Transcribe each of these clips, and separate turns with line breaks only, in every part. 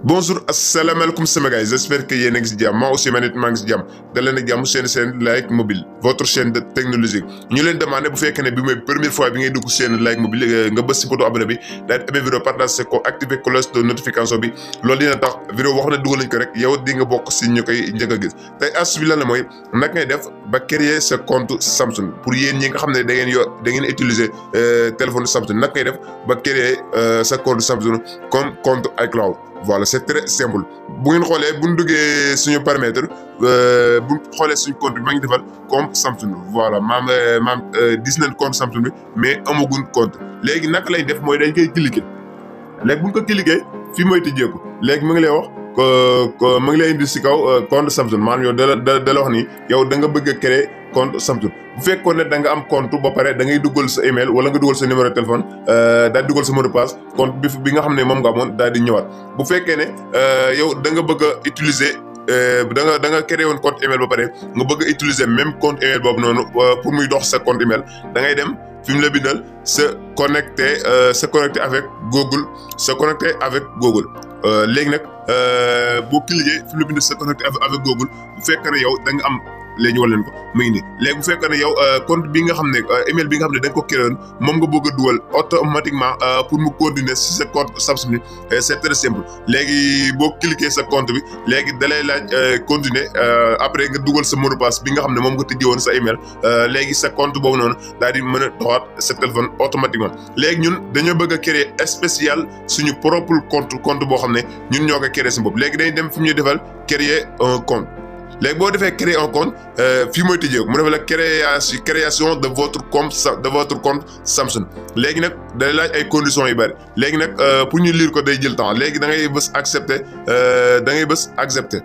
Bonjour, asalaamaaleykum sama gars, j'espère que yéen a ngi si jàmm moi aussi man it maa ngi si jàmm daleen ak jàmm seen Like Mobile votre chaîne de technologie ñu leen demandé bu fekkee ne bi mooy première fois bi ngay dugg seen Like Mobile nga bës si bouton abonné bi daal di amee vidéo partage ko activer cloche de notification bi loolu dina tax vidéo wax na dugal nañ ko rek yow di nga bokk si ñu koy njëkk a gis tey astuce bi lan la mooy naka ngay def ba créer sa compte Samsung pour yéen ñi nga xam ne da ngeen utiliser téléphone Samsung naka ngay def ba créer sa compte Samsung comme compte iCloud. Voilà, c'est très simple bu ngeen xoolee bu ñu duggee suñu paramètre bu ñu xoolee suñu compte bi maa ngi defal comme Samsung voilà maam gis nañ compte Samsung bi mais amaguñ compte léegi naka lay def mooy dañ koy cliquer léegi bu ñu ko cliquer fii mooy tijjeeku léegi mu ngi lay wax mu ngi lay indi si kaw compte Samsung maanaam yow da la wax ni yow da nga bëgg a créer compte Samsung bu fekkoon ne da nga am compte ba pare da ngay duggal sa email wala nga duggal sa numéro de téléphone daal di duggal sa mot de passe compte bi nga xam ne moom nga amoon daal di ñëwaat bu fekkee ne yow da nga bëgg a utiliser da nga créé woon compte email ba pare nga bëgg a utiliser même compte email boobu noonu pour muy dox sa compte email da ngay dem fi mu la bindal se connecter avec Google se connecter avec Google léegi nag boo cliquer fi mu la bindal se connecter avec Google bu fekkee ne yow da nga am. léegi ñu wal leen ko mu ngi nii léegi bu fekkee ne yow compte bi nga xam ne email bi nga xam ne da nga ko créé woon moom nga bëgg a dugal automatiquement pour mu continuer si sa compte Samsung bi c'est très simple léegi boo cliquer sa compte bi léegi da lay laaj continuer après nga dugal sa mot de passe bi nga xam ne moom nga tijjee woon sa email léegi sa compte boobu noonu daal di mën a doxaat sa téléphone automatiquement léegi ñun dañoo bëgg a créer spécial suñu propre compte boo xam ne ñun ñoo ko créer si bopp léegi dañuy dem fi mu ñuy defal créer un compte. léegi boo defee créer un compte fii mooy tijjee mu defee la création de votre compte Samsung léegi nag day laaj ay conditions yu bari léegi nag pour ñu lire ko day jël temps léegi da ngay bës accepter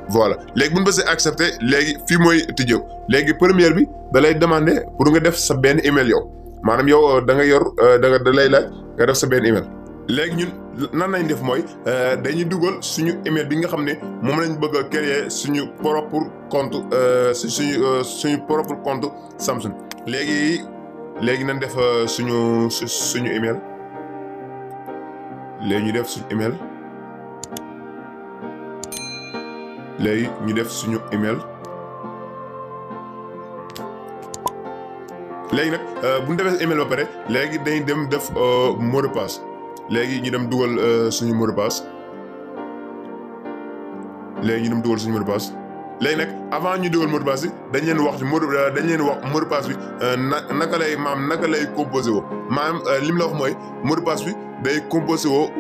voilà léegi bu ñu bësee accepter léegi fii mooy tijjee léegi première bi da lay demander pour nga def sa benn email yow maanaam yow da nga yor da lay laaj nga def sa benn email. léegi ñun nan lañ def mooy dañuy dugal suñu email bi nga xam ne moom lañ bëgg a créer suñu propre compte suñu propre compte Samsung léegi nañ def suñu email léegi ñu def suñu email léegi ñu def suñu email léegi nag bu ñu defee email ba pare léegi dañuy dem def mot de passe. léegi ñu dem dugal suñu mot de passe léegi léegi nag avant ñu dugal mot de passe bi dañ leen wax mot de passe bi naka lay composé woo maanaam li mu la wax mooy mot de passe bi day composé woo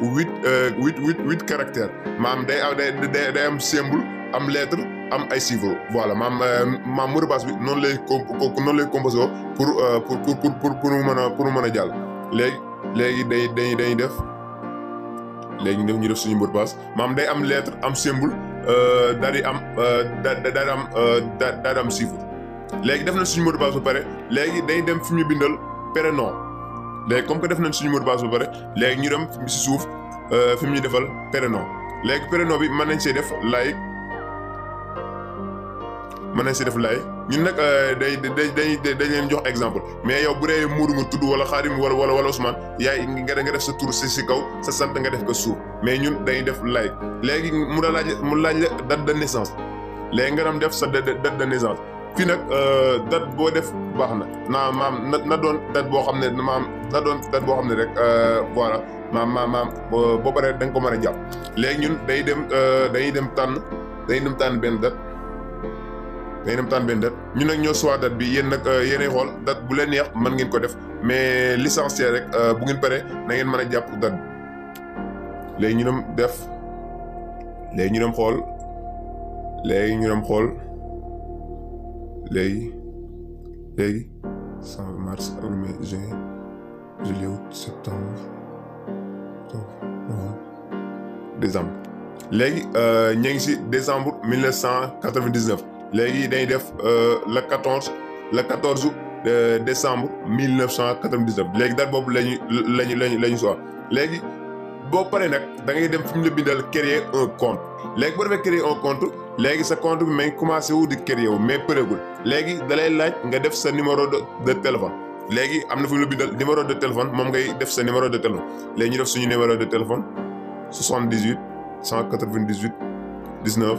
huit caractères maanaam day am symbole am lettre am ay chiffres voilà maam mot de passe bi noonu lay composé woo pour mu mën a jàll léegi dañuy def léegi ñu def suñu mot de passe maam day am lettre am symbole daal di am chiffre léegi def nañ suñu mot de passe ba pare léegi dañuy dem fi ñu bindal prénom léegi comme que def nañ suñu mot de passe ba pare léegi ñu dem si suuf fi mu ñu defal prénom léegi prénom bi mën nañ see def like ñun nag dañ leen jox exemple mais yow bu dee Moodu nga tudd wala Xaadim wala Ousmane yaay nga def sa tur si kaw sa sant nga def ko suuf mais ñun dañuy def like léegi mu laaj la date de naissance léegi nga dem def sa date de naissance fii nag date boo def baax na doon date boo xam ne rek voilà boo paree da nga ko mën a jàpp léegi ñun dañuy dem tànn benn date. dañuy dem tànn benn date ñun nag ñoo soit date bi yéen nag yéenay xool date bu leen neex mën ngeen ko def mais l'essentiel rek bu ngeen paree na ngeen mën a jàpp date bi léegi ñu dem def léegi ñu dem xool léegi mars avril mai juin juillet août septembre octobre décembre léegi ñu ngi si décembre 1999 léegi dañuy def le 14 décembre 1999 léegi date boobu lañu soxla léegi boo paree nag da ngay dem fi mu la bindal créer un compte léegi boo defee créer un compte léegi sa compte bi may commencé wu di créer wu mais përegul léegi da lay laaj nga def sa numéro de téléphone léegi am na fu ñu la bindal numéro de téléphone moom ngay def sa numéro de téléphone léegi ñu def suñu numéro de téléphone 78 198 19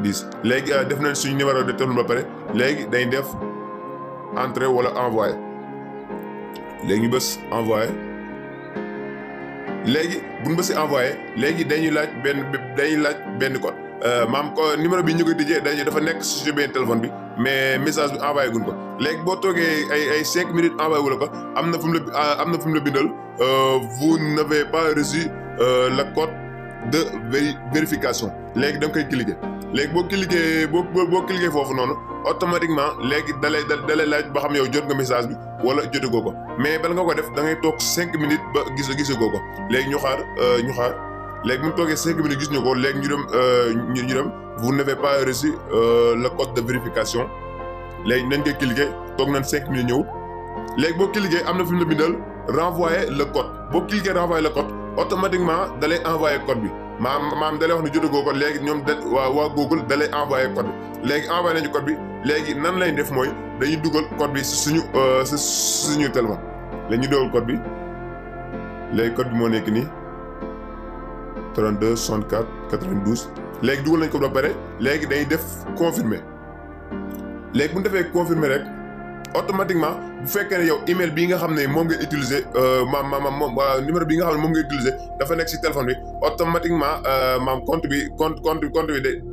10 léegi def nañ suñu numéro de téléphone ba pare léegi dañ def entrée wala envoyer léegi ñu bës envoyer léegi bu ñu bësee envoyer léegi dañuy laaj benn code maam ko numéro bi ñu koy tijjee dafa nekk si benn téléphone bi mais message bi envoyé guñ ko léegi boo toogee ay 5 minutes envoyé wu la ko am na fu mu la bindal vous n'avez pas reçu le code de vérification léegi da nga koy cliquer léegi boo cliquer foofu noonu automatiquement léegi dalay laaj ba xam yow jot nga message bi wala jotagoo ko mais bala nga ko def da ngay toog 5 minutes ba gisagoo ko léegi ñu xaar léegi bu ñu toogee 5 minutes gis ñu ko léegi ñu dem vous n'avez pas reçu le code de vérification léegi nañ koy cliquer toog nañ 5 minutes ñëwul léegi boo cliquer am na fi mu la bindal renvoyer le code boo cliquer renvoyer le code automatiquement da lay envoyer code bi maam da lay wax ne jotagoo ko léegi ñoom waa Google da lay envoyer code bi léegi envoyer nañu code bi léegi nan lay def mooy dañuy dugal code bi si suñu téléphone léegi ñu dugal code bi léegi code bi moo nekk nii 32 64 92 léegi dugal nañ ko ba pare léegi dañuy def confirmer léegi bu ñu defee confirmer rek automatiquement bu fekkee ne yow email bii nga xam ne moom ngay utiliser numéro bii nga xam ne moom ngay utiliser dafa nekk si téléphone bi automatiquement compte bi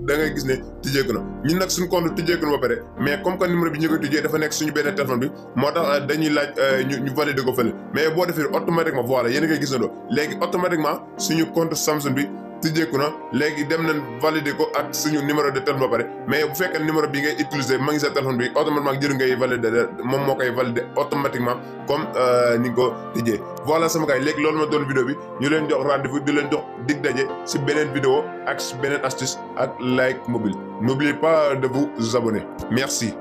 da ngay gis ne tijjeeku na ñun nag suñu compte tijjeeku na ba pare mais comme que numéro bi ñu koy tijjee dafa nekk suñu benn téléphone bi moo tax dañuy laaj ñu valider ko fële mais boo defee automatiquement voilà yéen a koy gisandoo léegi automatiquement suñu compte Samsung bi tijjeeku na léegi dem nañ valider ko ak suñu numéro de téléphone ba pare mais bu fekkee numéro bi ngay utiliser ma ngi sa téléphone bi automatiquement jëru ngay valider moom moo koy valider automatiquement comme ni nga ko tijjee voilà sama gars yi léegi loolu ma doon vidéo bi ñu leen jox rendez-vous di leen jox dig daje si beneen vidéo ak si beneen astuce ak like mobile n'oubliez pas de vous abonner merci.